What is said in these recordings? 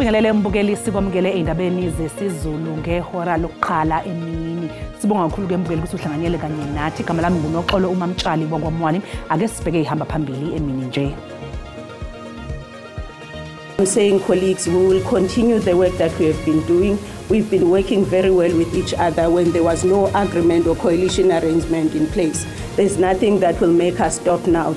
Sikubingelele mbukeli, sikwamukele ey'ndabeni zesiZulu ngehora lokuqala emini. Sibonga kakhulu ke mbukeli ukuthi uhlanganyele kanye nathi. Igama lami nguNoxolo uMamtshali wakwaMwani. Ake sibheke ihamba phambili emini nje. I'm saying, colleagues, we will continue the work that we have been doing. We've been working very well with each other when there was no agreement or coalition arrangement in place. There's nothing that will make us stop now.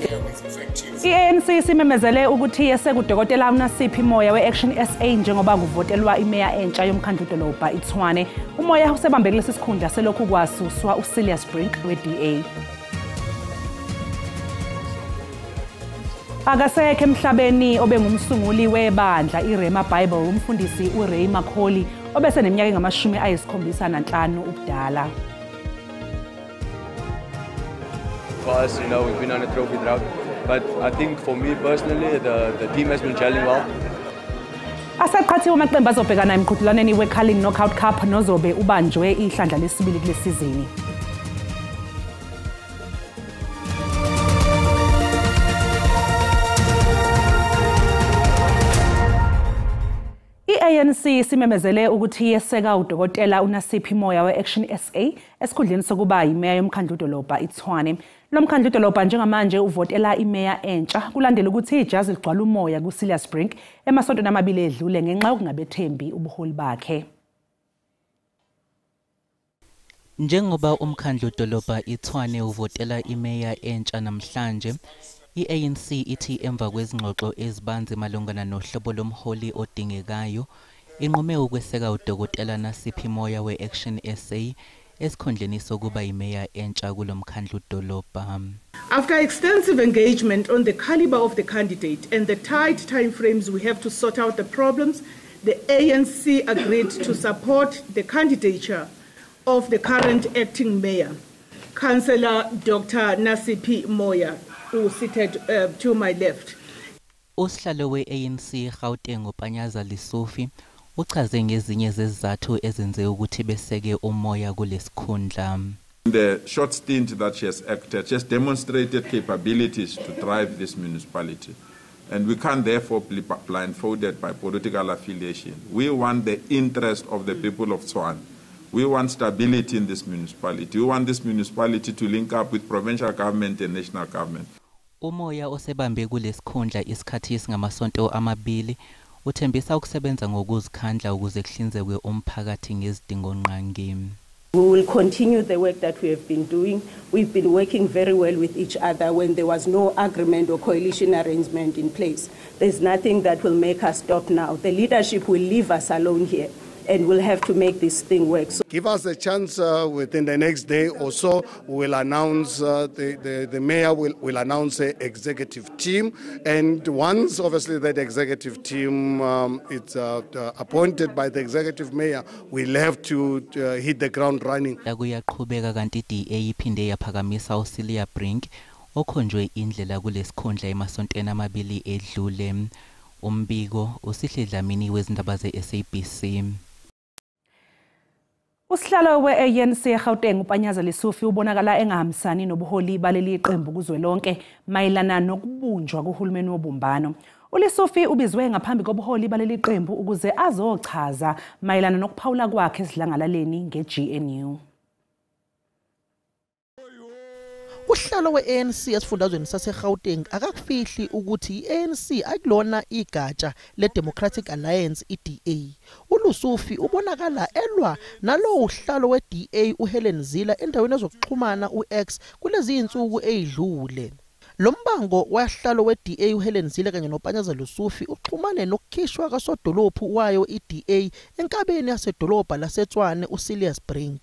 I-ANC simemezele ukuthi yeseka udokotela uNasiphi Moya we-Action SA njengoba kuvotelwa imeya entsha yomkhandlu-dolobha iTshwane. UMoya usebambe kulesi sikhundla selokhu kwasuswa uCilliers Brink we-DA. Akasekho emhlabeni obengumsunguli webandla iRhema Bible, umfundisi uRay Macaulay, obeseneminyaka engama-75 ubudala. For us, you know, we've been on a trophy drought, but I think for me personally, the team has been gelling well. Aseqhathiwe amaqembu azobhekana emqhudelwaneni we-Carling Knockout Cup nozobe ubanjwe ihlandla lesibili kule sizini. I-ANC simemezele ukuthi yeseka udokotela uNasiphi Moya we-Action SA esikhundleni sokuba yimeya yomkhandlu-dolobha iTshwane. Lo mkhandlu-dolobha njengamanje uvotela imeya entsha kulandela ukuthi ijazi ligcwala umoya kuCilliers Brink emasontweni amabili edlule ngenxa yokungabethembi ubuholi bakhe. Njengoba umkhandlu-dolobha iTshwane uvotela imeya entsha namhlanje, i-ANC ithi emva kwezingxoxo ezibanzi malungana nohlobo lomholi odingekayo, inqume ukweseka udokotela Nasiphi Moya we-Action SA esikhundleni sokuba imeya entsha kulomkhandlu-dolobha. After extensive engagement on the caliber of the candidate and the tight timeframes we have to sort out the problems, the ANC agreed to support the candidature of the current acting mayor, Councillor Dr. Nasiphi Moya, who seated to my left. Usihlalo we-ANC Gauteng uPanyaza Lesufi uchaze ngezinye zezizathu ezenze ukuthi beseke uMoya kulesikhundla. In the short stint that she has acted, she has demonstrated capabilities to drive this municipality. And we can't therefore be blindfolded by political affiliation. We want the interest of the people of Tshwane. We want stability in this municipality. We want this municipality to link up with provincial government and national government. UMoya osebambe kulesikhundla isikhathi esingamasonto amabili uthembisa ukusebenza ngokuzikhandla ukuze kuhlinzekwe umphakathi ngezidingongqangi. We will continue the work that we have been doing. We've been working very well with each other when there was no agreement or coalition arrangement in place. There's nothing that will make us stop now. The leadership will leave us alone here, and we'll have to make this thing work. So give us a chance within the next day or so, we will announce, the mayor will announce an executive team. And once, obviously, that executive team is appointed by the executive mayor, we'll have to hit the ground running. Kuyaqhubeka kanti i-DA iphinde yaphakamisa uCilliers Brink okhonjwe indlela kulesikhundla emasontweni amabili edlule. Umbiko uSihle Dlamini wezindaba ze-SABC. Usihlalo we-ANC eGauteng uPanyaza Lesufi ubonakala engahambisani nobuholi baleli qembu kuzwelonke mayelana nokubunjwa kuhulumeni wobumbano. ULesufi ubizwe ngaphambi kobuholi baleli qembu ukuze azochaza mayelana nokuphawula kwakhe esidlangalaleni nge-GNU. Usihlalo we-ANC esifundazweni saseGauteng akakufihli ukuthi i-ANC akulona igatsha le-Democratic Alliance i-DA. ULesufi ubonakala elwa nalowo usihlalo we-DA uHelen Zille endaweni ezokuxhumana u-X kulezi insuku ezidlule. Lo mbango wasihlalo we-DA uHelen Zille kanye noPanyaza Lesufi uxhumane nokukhishwa kasodolophu wayo i-DA enkabeni yasedolobha laseTshwane uCilliers Brink.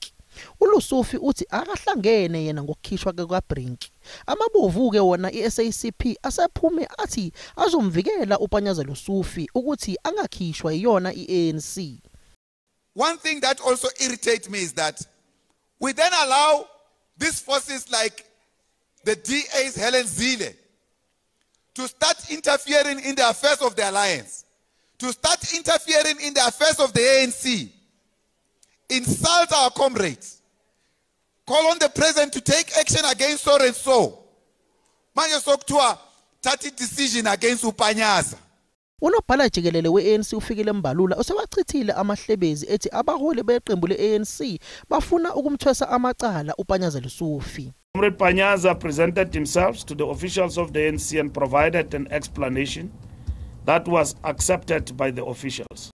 ULesufi uthi akahlangene yena ngokukhishwa kukaBrink. Amabovu-ke wona i-SACP asephume athi azomvikela uPanyaza Lesufi ukuthi angakhishwa iyona i-ANC. One thing that also irritates me is that we then allow these forces like the DA's Helen Zille to start interfering in the affairs of the alliance, to start interfering in the affairs of the ANC, insult our comrades, call on the president to take action against so and so. Manje sokuthiwa thatha decision against uPanyaza. Unobhala jikelele we-ANC uFikile Mbalula usewachithile amahlebezi ethi abaholi beqembu le-ANC bafuna ukumthwesa amacala uPanyaza Lesufi. Comrade Panyaza presented himself to the officials of the ANC and provided an explanation that was accepted by the officials.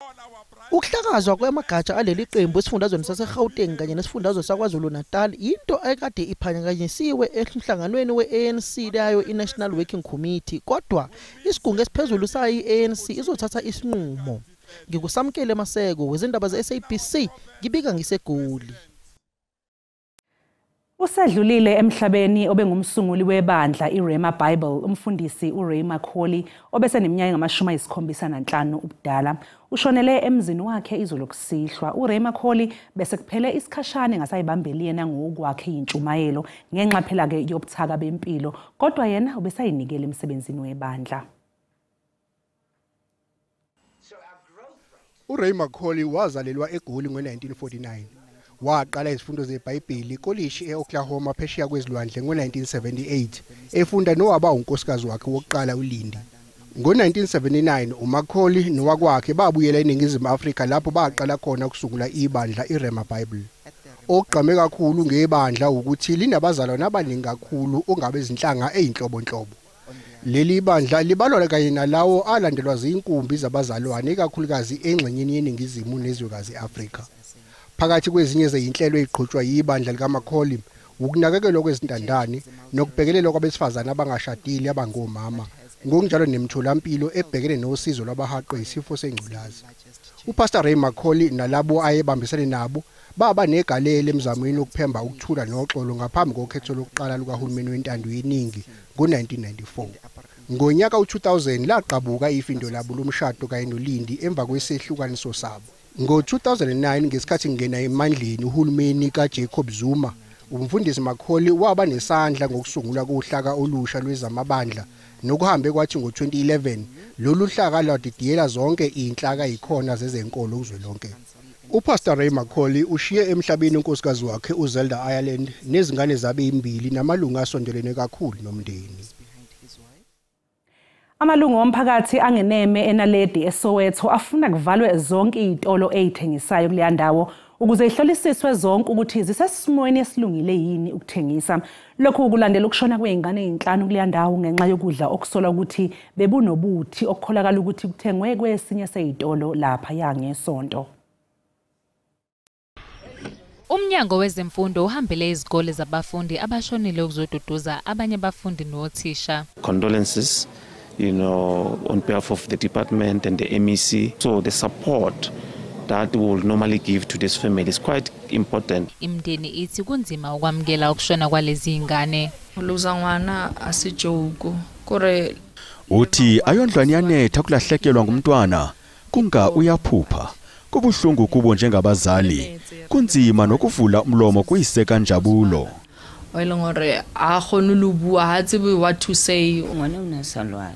Ukuhlakazwa kwamagatsha aleli qembu esifundazweni saseGauteng kanye nesifundazwe saKwaZulu-Natal into ekade iphanyakanyisiwe emhlanganweni we-ANC layo i-National Working Committee, kodwa isigungu esiphezulu sayo i-ANC izothatha isinqumo. Ngikusamkele Maseko wezindaba ze-SABC, ngibika ngiseGoli. Usedlulile emhlabeni obengumsunguli webandla iRhema Bible, umfundisi uRay Macaulay, obeseneminyaka engama-75 ubudala. Ushonele emzini wakhe izolo kusihlwa. uRay Macaulay bese kuphele isikhashana engasayibambeli yena ngokwakhe intshumayelo ngenxa phela ke yobuthaka bempilo, kodwa yena ubesayinikele emsebenzini webandla. uRay Macaulay wazalelwa eGoli ngo-1949. Waqala izifundo zeBhayibheli ekolishi e-Oklahoma phesheya kwezilwandle ngo-1978, efunda nowaba unkosikazi wakhe wokuqala uLindi. Ngo-1979 uMacaulay nowakwakhe babuyela eNingizimu Afrika lapho baqala khona ukusungula ibandla iRhema Bible. Okugqame kakhulu ngebandla ukuthi linabazalwane abaningi kakhulu ongabezinhlanga ezinhlobonhlobo. Leli bandla libalwa kanye nalawo alandelwa zinkumbi zabazalwane ikakhulukazi engxenyeni yeNingizimu nezwekazi Afrika. Phakathi kwezinye zezinhlelo eziqhutshwa yibandla likaMacaulay ukunakekelwa kwezintandane nokubhekelelwa kwabesifazane abangashadile abangomama, ngokunjalo nemitholampilo ebhekene nosizo lwabahaqwe isifo sengculazi. UPastor Ray Macaulay nalabo ayebambisene nabo baba negalelo emzamweni wokuphemba ukuthula noxolo ngaphambi kokhetho lokuqala lukahulumeni wentando yeningi ngo-1994. Ngonyaka u-2000 laqhabuka ifindo labo lomshado kanye noLindi emva kwesehlukaniso sabo. Ngo-2009 ngesikhathi ngena emandleni uhulumeni kaJacob Zuma, umfundisi Macaulay waba nesandla ngokusungulwa kohlaka olusha lwezamabandla nokuhambe kwathi ngo-2011 lolu hlaka lwadidiyela zonke inhlaka ikhona zezenkolo kuzwelonke. UPastor Ray Macaulay ushiye emhlabeni unkosikazi wakhe uZelda Ireland nezingane zabe imbili namalungu asondelene kakhulu nomndeni. Amalungu omphakathi angeneme eNaledi eSoweto afuna kuvalwe zonke izitolo ezithengisayo kuleya ndawo ukuze ihlolisiswe zonke ukuthi zisesimweni esilungile yini ukuthengisa. Lokhu kulandela ukushona kwezingane ezinhlanu kuleya ndawo ngenxa yokudla okusolwa ukuthi bebunobuthi okukholakala ukuthi kuthengwe kwesinye sezitolo lapha yangesonto. Umnyango wezemfundo uhambele izikole zabafundi abashonile ukuzoduduza abanye abafundi nothisha. Condolences, you know, on behalf of the department and the MEC. So the support that we will normally give to this family is quite important. Imndeni ithi kunzima ukwamukela ukushona kwalezi ingane. Luza ngwana asijoke kore uthi ayondlwane yanetha kulahlekelwa ngumntwana kunga uyaphupha. Kubuhlungu kubo njengabazali, kunzima nokuvula umlomo kuyiseka njabulo. Oyilongore a khona lubua ha tsebe what to say. Ngwana unasalwana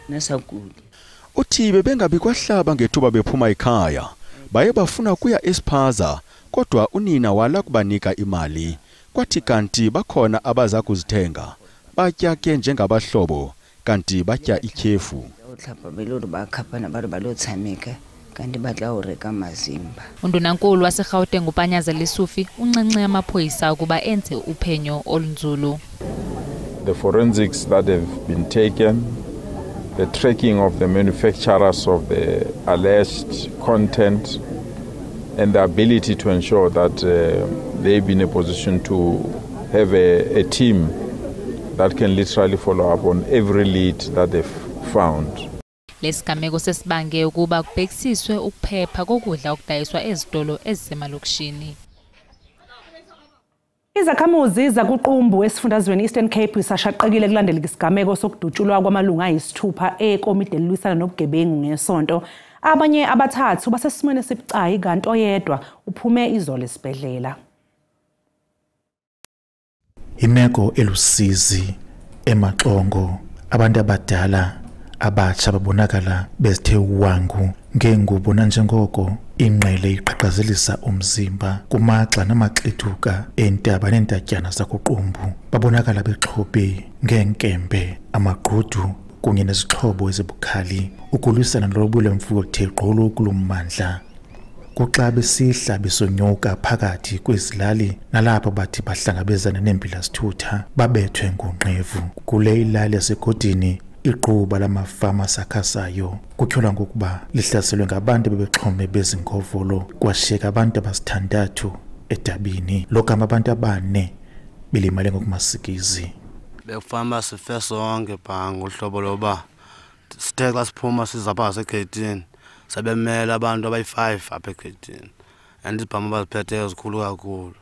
nasakuli. Uthi bebengabi kwahlaba ngethuba bephuma ekhaya, baye bafuna kuya esiphaza kodwa unina wala kubanika imali. Kwathi kanti bakhona abaza kuzithenga, batya ke njengabahlobo kanti batya ityhefu. Utlhapa beluru bakhapana bari balotsameka kanti batla o reka mazimba. Undunankulu waseGauteng uPanyaza Lesufi unxenxe amaphoyisa ukuba enze uphenyo olunzulu. The forensics that have been taken, the tracking of the manufacturers of the alleged content, and the ability to ensure that they've been in a position to have a team that can literally follow up on every lead that they've found. Lesigameko sesibange ukuba kubhekisiswe ukuphepha kokudla okudayiswa ezitolo ezisemalokishini. Izakhamuzi zakuQumbu esifundazweni Eastern Cape isashaqekile kulandela isigameko sokudutshulwa kwamalungu ayisithupha ekomidi elilwisana nobugebengu ngesonto. Abanye abathathu basesimweni esibucayi kanti oyedwa uphume izolo esibhedlela. Imeko elusizi emaxongo, abantu abadala abatsha babonakala bezithe wangu ngengubo nanjengoko ingqele iqhaqhazelisa umzimba kumaxa namaxethuka entaba nentatyana zakuQumbu. Babonakala bexhobe ngeenkembe, amagqudu Kunye nezixhobo ezibukhali ukulwisana nolobo lwemfuyo oluthe gqolo kulo mmandla. Kuxa besihla besonyuka phakathi kwezilali nalapho bathi bahlangabezana neembila zithutha babethwe ngonqevu. Kule ilali yaseGodini iquba lamafama asakhasayo kutyholwa ngokuba lihlaselwe ngabantu bebexhome bezingovolo kwashiyeka abantu abasithandathu edabini logama abantu abane belimale ngokumasikizi. Bekufama sife sonke phaa ngohlobo loba sithe xa siphuma siza phaa ngasegeyithini sebemele abantu abayi-5 apha egeyithini and izibhamu abaziphetheyo zikhulu kakhulu.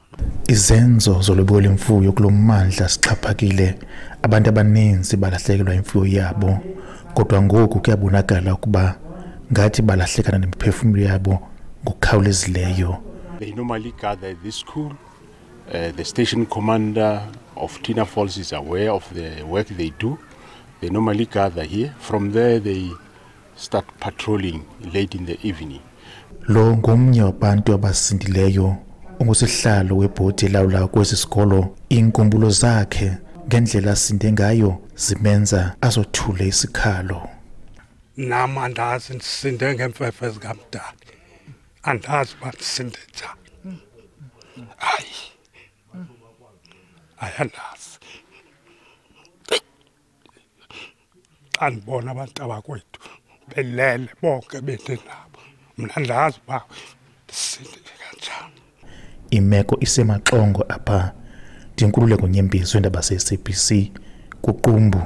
Izenzo zolwebo lwemfuyo kulo mmandla sixhaphakile. Abantu abaninzi balahlekelwa imfuyo yabo, kodwa ngoku kuyabonakala ukuba ngathi balahlekana nemiphefumlo yabo ngokukhawulezileyo. They normally gather at this school. The station commander of Tina Falls is aware of the work they do. They normally gather here. From there they start patrolling late in the evening. Lo ngomnye wabantu abasindileyo ungusihlalo webhodi elawula kwesi sikolo. Iinkumbulo zakhe ngendlela asinde ngayo zimenza azothule isikhalo. Nam andazi ndisinde ngeemfefe zikamdali, andazi uba ndisinde njani. Hayi, hayi andazi. Xa ndibona abantu abakwethu belele bonke bendinabo, mna andazi uba ndisinde kanjani. Imeko isemaxongo apha. Ndinkululeko Nyembezi wendaba ze-SABC kuQumbu.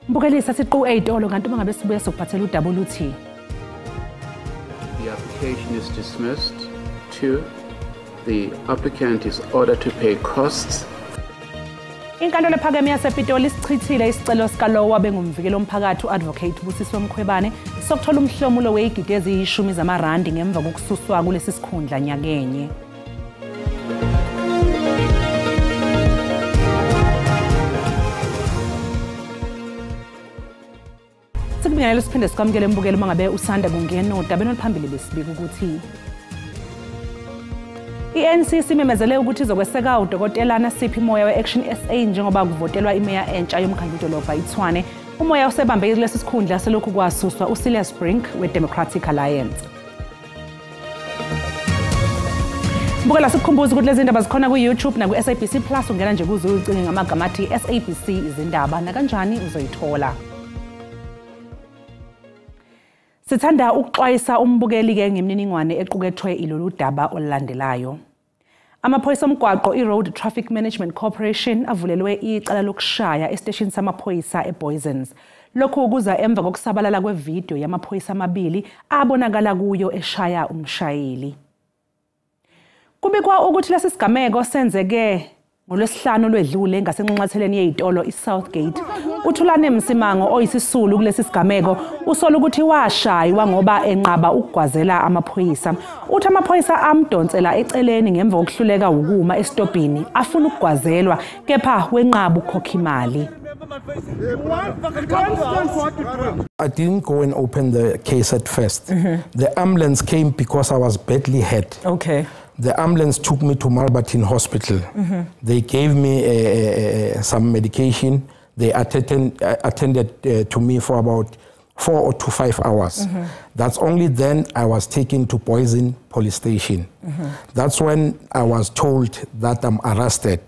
Mbukelisa siqu eyitolo kanti uma ngabe sibuya sokuphathela udaba oluthi The application is dismissed. 2. The applicant is ordered to pay costs. Inkantolo ephakeme yasePitoli isichithile isicelo sikalowo wabengumvikeli womphakathi u-Advocate Busisiwe Mkhwebane sokuthola umhlomulo weyigidi eziyishumi zamarandi ngemva kokususwa kulesi sikhundla nyakenye. Sikubingelele siphinde sikwamukele embukeli uma ngabe usanda kungena odabeni oluphambili besibika ukuthi i-ANC simemezele ukuthi izokweseka udokotela Nasiphi Moya we-Action SA njengoba kuvotelwa imeya entsha yomkhandlu-dolobha iTshwane. Umoya usebambe kulesi sikhundla selokhu kwasuswa uCilliers Brink we-Democratic Alliance. Mbukela sikukhumbuza ukuthi lezi ndaba zikhona ku-YouTube naku-SABC Plus. Ungena nje kuze uyicinge ngamagama athi SABC izindaba nakanjani uzoyithola. Sithanda ukuxwayisa umbukeli-ke ngemininingwane equkethwe ilolu daba olulandelayo. Amaphoyisa omgwaqo i-Road Traffic Management Corporation avulelwe icala lokushaya esiteshini samaphoyisa eBoysens. Lokhu kuza emva kokusabalala kwevidiyo yamaphoyisa amabili abonakala kuyo eshaya umshayeli. Kubikwa ukuthi lesi sigameko senzeke ngoLwesihlanu olwedlule ngasenxanxatheleni yeyitolo iSouthgate. uThulane Msimango oyisisulu kulesi sigameko usola ukuthi washaywa ngoba enqaba ukugwazela amaphoyisa. Uthi amaphoyisa amdonsela eceleni ngemva kokuhluleka ukuma esitobhini afuna ukugwazelwa kepha wenqaba ukukhokha imali. I didn't go and open the case at first. The ambulance came because I was badly hurt. Okay. The ambulance took me to Mulbarton Hospital. They gave me some medication. They attended to me for about 4 to 5 hours. That's only then I was taken to Poison Police Station. That's when I was told that I'm arrested.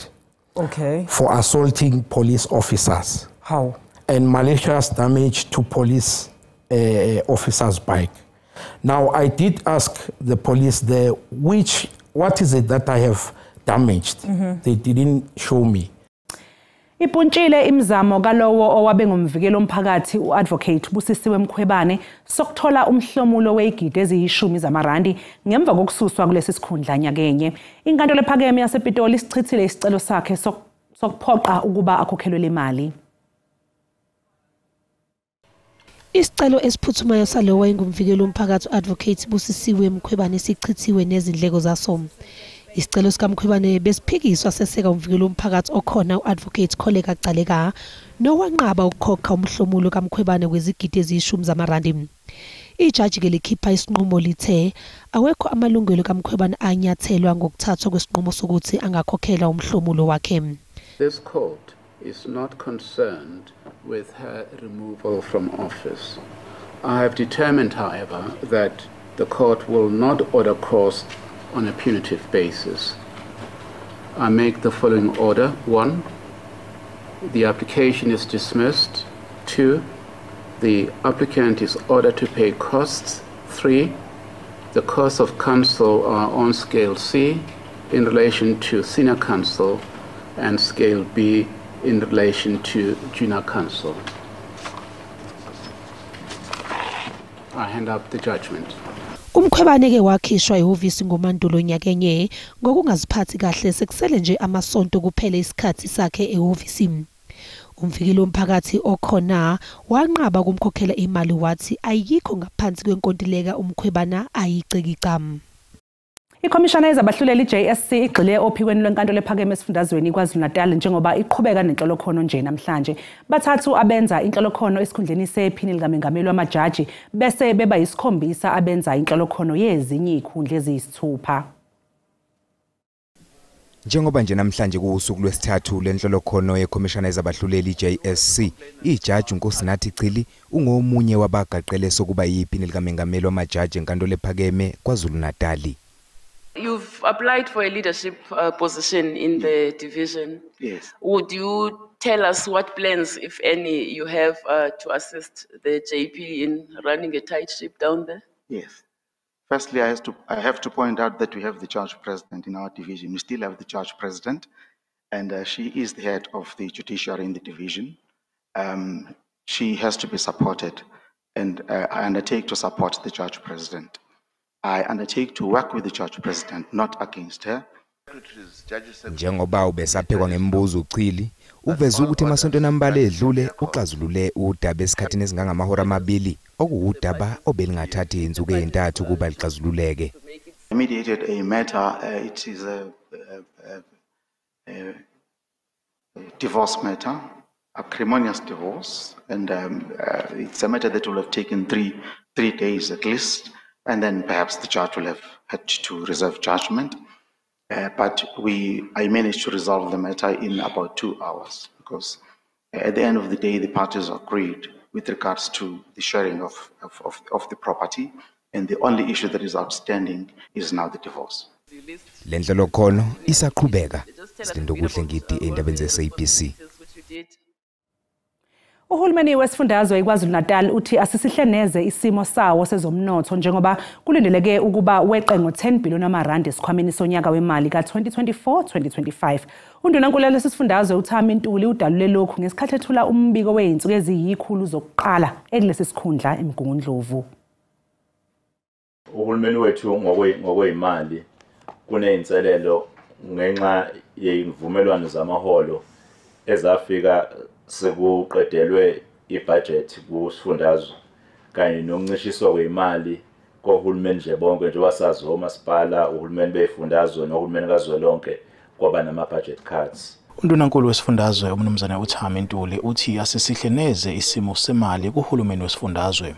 Okay. For assaulting police officers. How? And malicious damage to police officers' bike. Now, I did ask the police there, what is it that I have damaged? They didn't show me. Ipuntshile imizamo kalowo owabe ngumvikeli womphakathi u-Advocate Busisiwe Mkhwebane sokuthola umhlomulo weyigidi eziyishumi zamarandi ngemva kokususwa kulesi sikhundla nyakenye. Inkantolo ephakeme yasePitoli isichithile isicelo sakhe sokuphoqa ukuba akhokhelwe le mali. Isicelo esiphuthumayo salowo wayengumvikeli womphakathi u-Advocate Busisiwe Mkhwebane sichithiwe nezindleko zaso. Isicelo sikaMkhwebane besiphikiswa seseka umvikeli womphakathi okhona u-Advocate Kholeka Gcaleka nowanqaba ukukhokha umhlomulo kaMkhwebane wezigidi eziyishumi zamarandi. Ijaji-ke likhipha isinqumo lithe awekho amalungelo kaMkhwebane anyathelwa ngokuthathwa kwesinqumo sokuthi angakhokhelwa umhlomulo wakhe. This court is not concerned with her removal from office. I have determined, however, that the court will not order costs on a punitive basis. I make the following order. 1, the application is dismissed. 2, the applicant is ordered to pay costs. 3, the costs of counsel are on scale C in relation to senior counsel and scale B in relation to junior counsel. I hand up the judgment. UMkhwebane ke wakhishwa ehhovisi ngoMandulo nyakenye ngokungaziphathi kahle sekusele nje amasonto kuphela isikhathi sakhe ehhovisi. Umvikeli womphakathi okhona wanqaba ukumkhokhela imali wathi ayikho ngaphansi kwenkontileka uMkhwebana ayicikica. Ikhomishana yezabahluleli JSC igxile ophikweni lwenkantolo ephakeme esifundazweni KwaZulu-Natal njengoba iqhubeka nenhlolokhono nje namhlanje. Bathathu abenza inhlolokhono esikhundleni sephini likamengameli wamajaji bese beba yisikhombisa abenza inhlolokhono yezinye izikhundla eziyisithupha. Njengoba nje namhlanje kuwusuku lwesithathu lenhlolokhono yekhomishana yezabahluleli JSC, ijaji uNkosinathi Chili ungomunye wabagaqele sokuba yiphini likamengameli wamajaji enkantolo ephakeme KwaZulu-Natal. You've applied for a leadership position in the division. Yes. Would you tell us what plans, if any, you have to assist the JP in running a tight ship down there? Yes. Firstly, I have to point out that we have the judge president in our division. We still have the judge president, and she is the head of the judiciary in the division. She has to be supported, and I undertake to support the judge president. I undertake to work with the judge president, not against her. Njengoba ubesaphekwa ngembuzo uChili, uveze ukuthi emasontweni ambalwa edlule uxazulule udaba esikhathini esingangamahora amabili, okuwudaba obelingathathi izinsuku ezintathu ukuba lixazululeke. I mediated a matter, it is a divorce matter, acrimonious divorce, and it's a matter that will have taken three days at least. And then perhaps the judge will have had to reserve judgment. But I managed to resolve the matter in about 2 hours, because at the end of the day, the parties agreed with regards to the sharing of the property, and the only issue that is outstanding is now the divorce. Le nhlolokhono isaqhubeka. Silindokuhle Ngidi endabeni ze-SABC. Uhulumeni wesifundazwe iKwaZulu-Natal uthi asisihle neze isimo sawo sezomnotho njengoba kulindeleke ukuba weqe ngo-10 billion amarandi esikhwameni sonyaka wemali ka-2024-2025. Undunankulu walesi sifundazwe uThami Ntuli udalule lokhu ngesikhathi ethula umbiko wezinsuku eziyikhulu zokuqala ekulesi sikhundla eMgungundlovu. Uhulumeni wethu ngokweyimali kuneyinselelo ngenxa yeyimvumelwano zamaholo ezafika sekuqedelwe ibudget kusifundazwe kanye nokuncishiswa kwemali kohulumeni nje bonke njengoba sazi omasipala, uhulumeni beyifundazwe nohulumeni kazwelonke kwaba nama budget cuts. Undunankulu wesifundazwe umnumzane uThami Ntuli uthi asisihle neze isimo semali kuhulumeni wesifundazwe.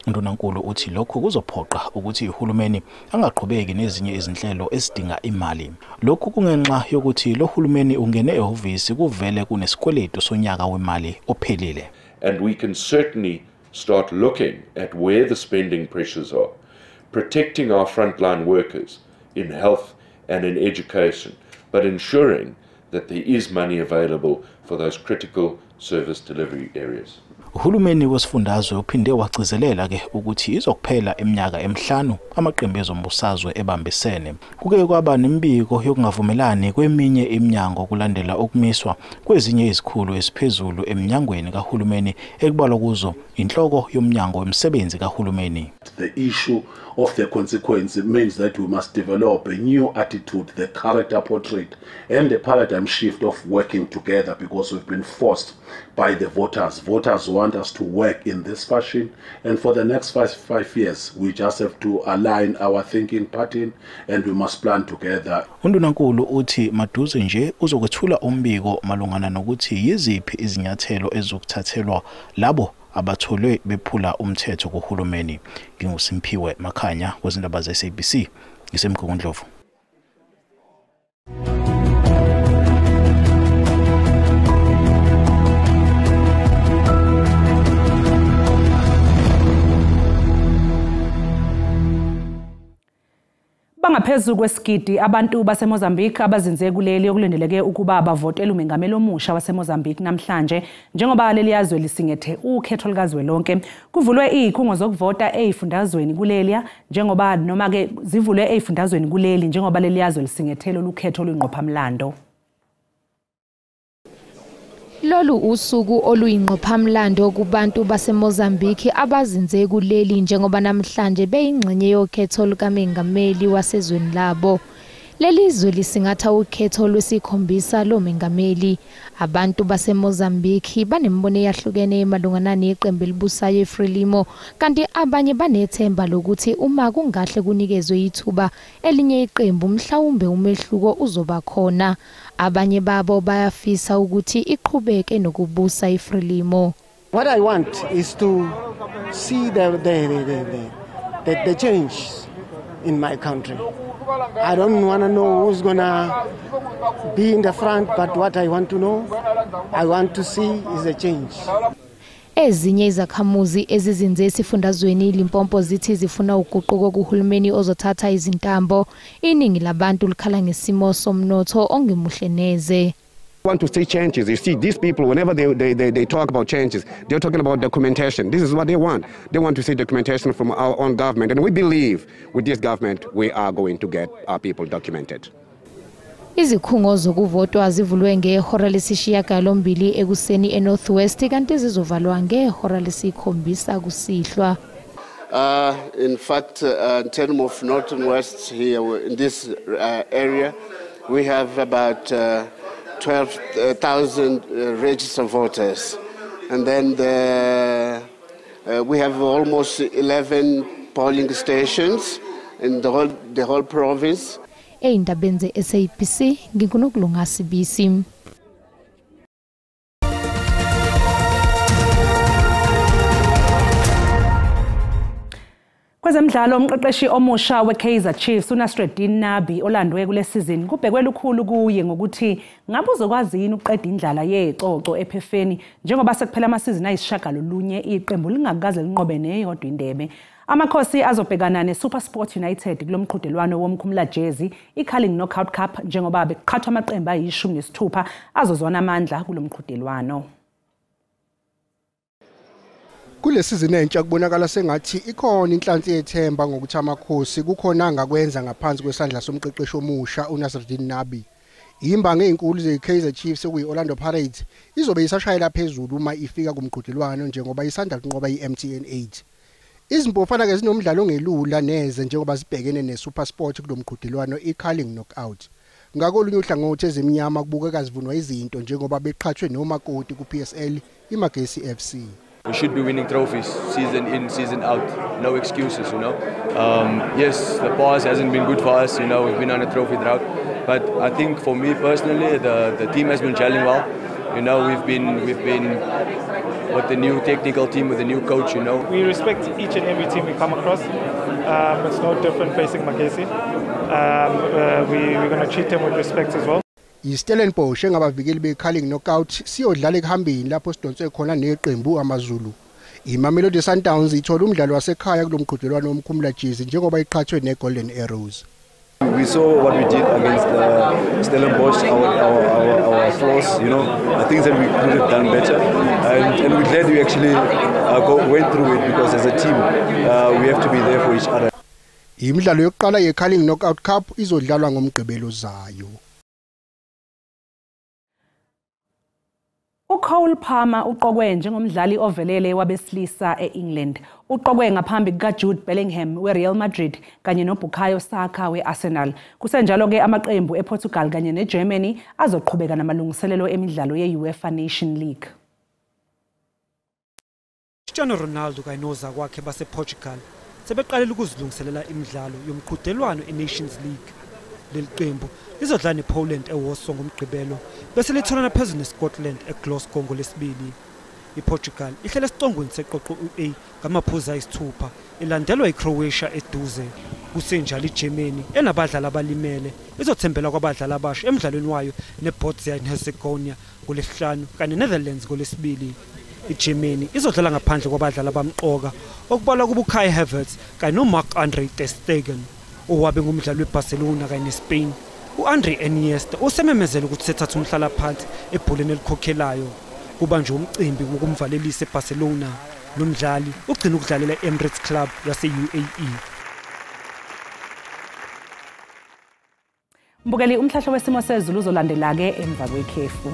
Undunankulu uthi lokhu kuzophoqa ukuthi uhulumeni angaqhubeki nezinye izinhlelo ezidinga imali. Lokhu kungenxa yokuthi lo hulumeni ungene ehhovisi kuvele kunesikweletu sonyaka wemali ophelile. And we can certainly start looking at where the spending pressures are, protecting our frontline workers in health and in education, but ensuring that there is money available for those critical service delivery areas. Uhulumeni wesifundazwe uphinde wagcizelela ke ukuthi izokuphela eminyaka emihlanu amaqembu ezombusazwe ebambisene. Kuke kwaba nemibiko yokungavumelani kweminye iminyango kulandela ukumiswa kwezinye izikhulu eziphezulu eminyangweni kahulumeni ekubalwa kuzo inhloko yomnyango wemisebenzi kahulumeni. The issue of the consequence means that we must develop a new attitude, the character portrait and the paradigm shift of working together, because we've been forced by the voters. Voters want us to work in this fashion, and for the next five years we just have to align our thinking pattern and we must plan together. Undunankulu uthi maduze nje uzokwethula umbiko malungana nokuthi yiziphi izinyathelo ezizokuthathelwa labo abatholwe bephula umthetho kuhulumeni. NginguSimphiwe Makhanya kwezindaba ze-SABC ngiseMgungundlovu. Bangaphezu kwesigidi abantu baseMozambique abazinze kuleli okulindeleke ukuba bavotele umengameli omusha waseMozambique namhlanje njengoba leli yazwe lisingethe ukhetho likazwelonke. Kuvulwe izikhungo zokuvota ezifundazweni kuleliya njengoba noma ke zivulwe ezifundazweni kuleli njengoba leli yazwe lisingethe lolu khetho oluyingqophamlando. Lolu usuku oluyingqophamlando kubantu baseMozambique abazinze kuleli njengoba namhlanje beyingxenye yokhetho lukamengameli wasezweni labo. Leli zwe lisingatha ukhetho lwesikhombisa lomengameli. Abantu baseMozambique banembono eyahlukene malungana neqembu elibusayo iFrelimo, kanti abanye banethemba lokuthi uma kungahle kunikezwe ithuba elinye iqembu mhlawumbe umehluko uzoba khona. Abanye babo bayafisa ukuthi iqhubeke nokubusa iFrelimo. What I want is to see the change in my country. I don't want to know who's gonna be in the front, but what I want to know, I want to see is a change. Ezinye izakhamuzi ezizinze esifundazweni iLimpopo zithi zifuna uguquko kuhulumeni ozothatha izintambo. Iningi labantu likhala ngesimo somnotho ongemuhle neze. Want to see changes. You see, these people, whenever they talk about changes, they're talking about documentation. This is what they want. They want to see documentation from our own government. And we believe with this government, we are going to get our people documented. Izikhungo zokuvotwa zivulwe ngehora lesi-8 ekuseni eNorth West kanti zizovalwa ngehora lesi-7 kusihlwa. In fact, in terms of North and West here in this area, we have about 12,000 registered voters, and then we have almost 11 polling stations in the whole province. Eyindabeni ze-SABC nginguNokulunga Sibisi. Kwezemidlalo, umqeqeshi omusha weKaizer Chiefs uNasreddine Nabi olandwe kule season kubhekwe lukhulu kuye ngokuthi ngabe uzokwazi yini ukuqeda indlala yecoco ephefeni njengoba sekuphela amasizini ayisishiyagalolunye iqembu lingakaze linqobe neyodwa indebe. Amakhosi azobhekana neSuperSport United kulomqhudelwano womkhumulajezi iCarling Knockout Cup njengoba beqhathwa amaqembu ayi-16 azozwana amandla kulomqhudelwano. Kule sizini entsha kubonakala sengathi ikhona inhlansi yethemba ngokuthi amakhosi kukhona angakwenza ngaphansi kwesandla somqeqeshi omusha uNasreddine Nabi. Imbangi ezinkulu zeKaizer Chiefs okuyi-Orlando Pirates izobe isashayela phezulu uma ifika kumqhudelwano njengoba isanda kunqoba iMTN 8. Izimpofana ke zinomdlalo ongelula neze njengoba zibhekene neSuperSport kulomqhudelwano iCarling Knockout. Ngakolunye uhlangothi ezimnyama kubukeka zivunwa izinto njengoba beqhathwe nomakoti kuPSL iMagesi FC. We should be winning trophies season in, season out. No excuses, you know. Yes, the past hasn't been good for us, you know. We've been on a trophy drought. But I think for me personally, the team has been gelling well. You know, we've been with the new technical team, with the new coach, you know. We respect each and every team we come across. It's no different facing Magesi. We're going to treat them with respect as well. IStellenbosch engabavikeli beCarling Knockout siyodlala ekuhambeni lapho sidonswe khona neqembu AmaZulu. IMamelodi Sundowns ithola umdlalo wasekhaya kulomqhudelwano womkhumulajezi njengoba iqhathwe neGolden Arrows. We saw what we did against Stellenbosch, our flaws, you know, things that we could have done better, and we're glad we actually went through it because as a team we have to be there for each other. Imidlalo yokuqala yeCarling Knockout Cup izodlalwa ngoMgqibelo zayo. uCole Palmer uqokwe njengomdlali ovelele wabesilisa e-England. Uqokwe ngaphambi kukaJude Bellingham weReal Madrid kanye noBukayo Saka we-Arsenal. Kusenjalo-ke amaqembu ePortugal kanye neGermany azoqhubeka namalungiselelo emidlalo ye-UEFA Nation League. Cristiano Ronaldo kanye nozakwakhe basePortugal sebeqalile ukuzilungiselela imidlalo yomqhudelwano eNations League. Leli qembu lizodlala nePoland eWarsaw ngoMgqibelo bese litholana phezulu neScotland eGlasgow ngolwesibili. IPortugal ihlele esicongweni seqoqo u-A ngamaphuzu ayi-6 ilandelwa iCroatia eduze. Kusenjalo iGermany enabadlali abalimele izothembela kwabadlali abasha emdlalweni wayo neBosnia and Herzegovina ngolwesihlanu kanye neNetherlands ngolwesibili. iGermany izodlala ngaphandle kwabadlali abamqoka okubalwa kubo Kai Havertz kanye noMarc-Andre ter Stegen. Owabe ngumdlali weBarcelona kanye neSpain, u-Andre Iniesta usememezele ukuthi sethatha umhlalaphansi ebholeni elikhokhelayo. Kubanjwe umcimbi wokumvalelisa eBarcelona. Lo mdlali ugcina ukudlalela i-Emirates Club yase-UAE. Mbukeli, umhlahlo wesimo sezulu uzolandela-ke emva kwekhefu.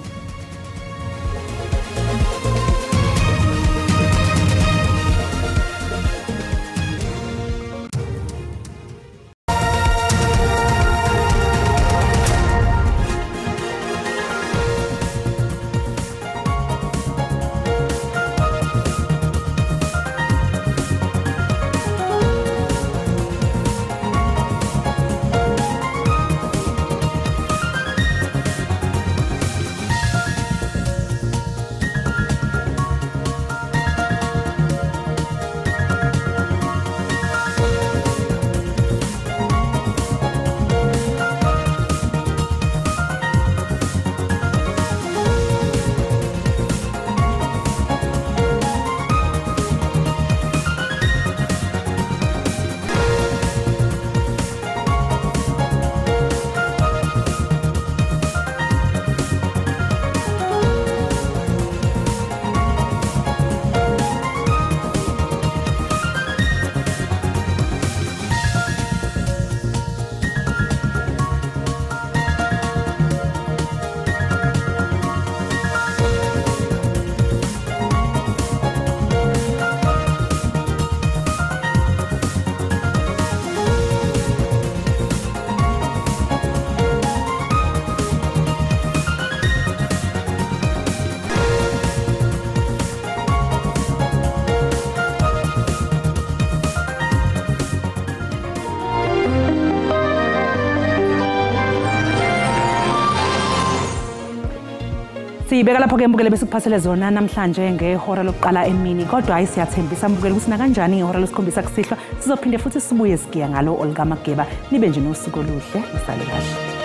Siyibeka lapho-ke mbukeli besikuphathele zona namhlanje ngehora lokuqala emini, kodwa hayi siyathembisa mbukeli ukuthi nakanjani ngehora lesikhombisa kusihlwa sizophinde futhi sibuye sigiya ngalo olukaMageba. Nibe nje nosuku oluhle, nisale kahle.